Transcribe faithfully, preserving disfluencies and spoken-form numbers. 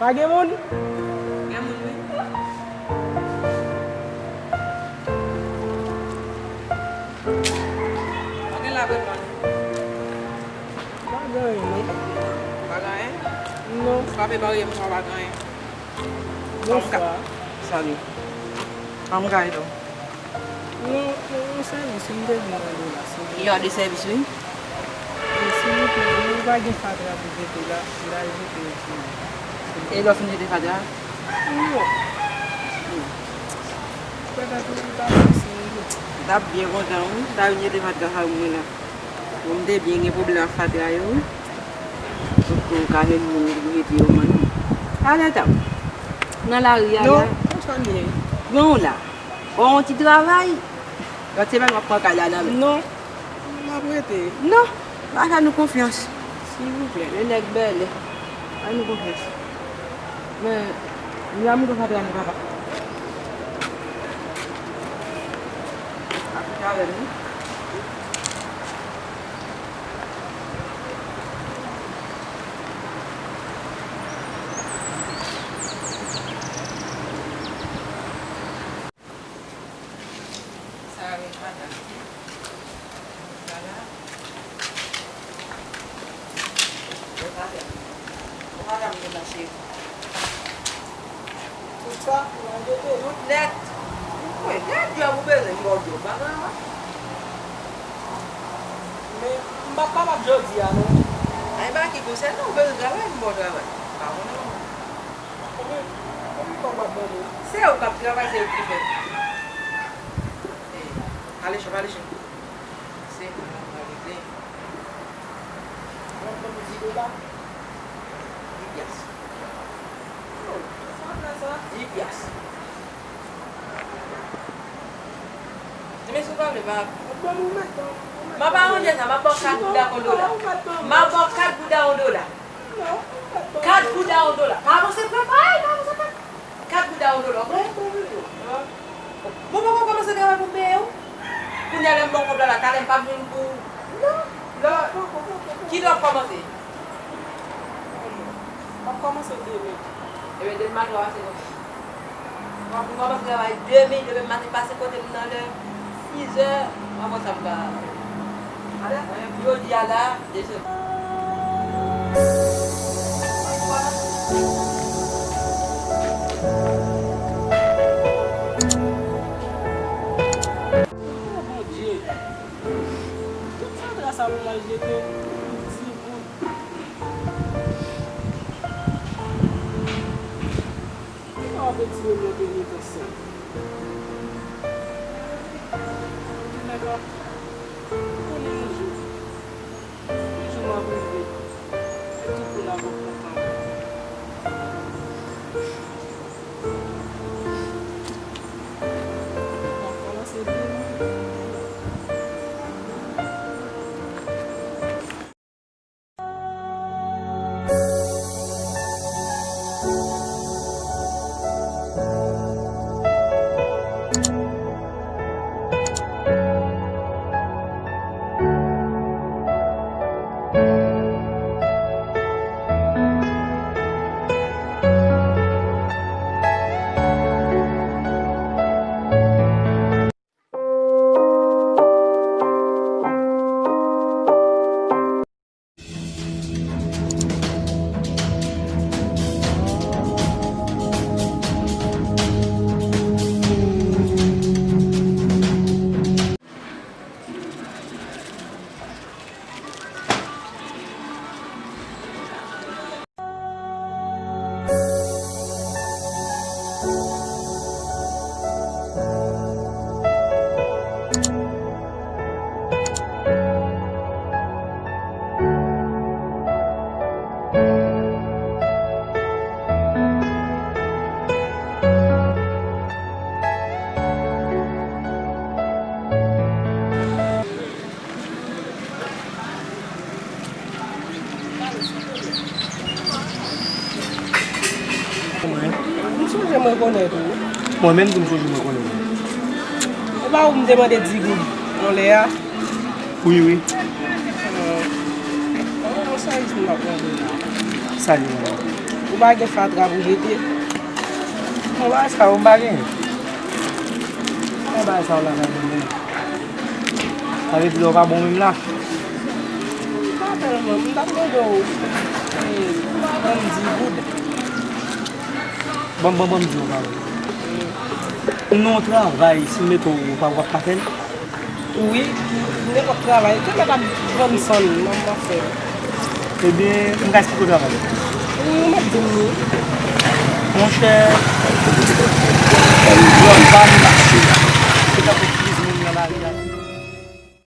Pa gen moun? Gen moun, wi. Pa gen la vrèman. Pa gen anyen, non. Pa gen anyen? Non. Frape barye m, sa pa gen anyen. Bonswa. Salut. An m ka ede w? Non, non, yon sèvis wi m te vin mande w la, silvouplè. Ki jan de sèvis wi? E, silvouplè, nou pa gen fatra pou jete la, m ta jete yo sou. E lè w fin jete fatra? Non. Fatra pou ou ta pase. M t ap byen kontan wi, m ta vin jete fatra sa pou mwen la. Bon, m te byen gen pwoblèm ak fatra yo wi. Pou, pou w ka jwenn moun pou jete yo, man. Alè ta. Nan lari a la. Non, konsa m ye. Pran w la. Ou yon ti travay. Lòt semèn w ap pran kay la nan men. Non. M ap rete. Non. Pa fè nou konfyans. Silvouplè. Le nèg bèlè. Fè nou konfyans. Men, nou la moute sa pran nou papa. Ap travay nou. Sa a ret madanm. Sa la. Bon madanm. Bon madanm, bon mache. Tout sa, mwen jete. Tout nèt. Mwen, lè djòb ou bezwen, m ba w djòb. Pa gen anyen. Men, m p ap kapab jodi a, non. Ay, pa ki konsène w, ou bezwen travay, m ba w travay. Pa konnen non. Konbyen, konbyen kòb w ap mande? Se ou k ap travay, se ou ki fè. Eh, ale chòp, ale chòp. Se ou k ap travay, se. W ap ban m di dola? Di pyas. Oh, sa vle sa? Di pyas. Di mesye w pa vle pa. W ap ban m yon mèt, yon mèt. M ap aranje sa, m ap ba w kat gouda yon dola. M ap ba w kat gouda yon dola. Kat gouda yon dola. Pa avanse frè, pa, pa avanse frè. Kat gouda yon dola, ok? Bon, bon, bon, kòmanse travay pou m peye w. Kounye a lè m ba w kòb la, la, talè m p ap jwenn pou. Non, non, non, non, non. Kilè w ap kòmanse? M ap kòmanse demen. Ebyen, demen maten w ap pase kote m. Mwen, pou mwen, mwen travay demen, demen maten pase kote m nan lè sizè, mwen konn sa m ka fè. Jodi a la, demen. Oh, Bondye, tout fatra sa pou m al jete pou di goud. Ki pa w ap retire mwen de mitan sèl? Nèg la, konnen yon jou, yon jou m ap rive, e tout moun ap kontan. M ap kòmanse demen. M sonje m rekonèt ou. Mwen menm tou m sonje m rekonèt ou. E pa ou m te mande di goud yon lè a? Wi, wi. Bon, sa jis m ap mande la. Sa li menm? Ou pa gen fatra pou jete. Bon, bagay sa yo, m pa gen. Bon, bagay sa yo lakay mwen menm. Sa vle di lè w pa bon menm la. M pa tèlman, m t ap mande w, eh, ban m di goud. Bon, bon, bon, m di w, pawòl. Non, travay, si m mete w, w pa, w ap ka fè l? Wi, nenpòt travay. Te mèt ap vann sann, m ap fè. Ebyen, m ka esplike w travay. Wi, ou mèt di m wi. Monchè,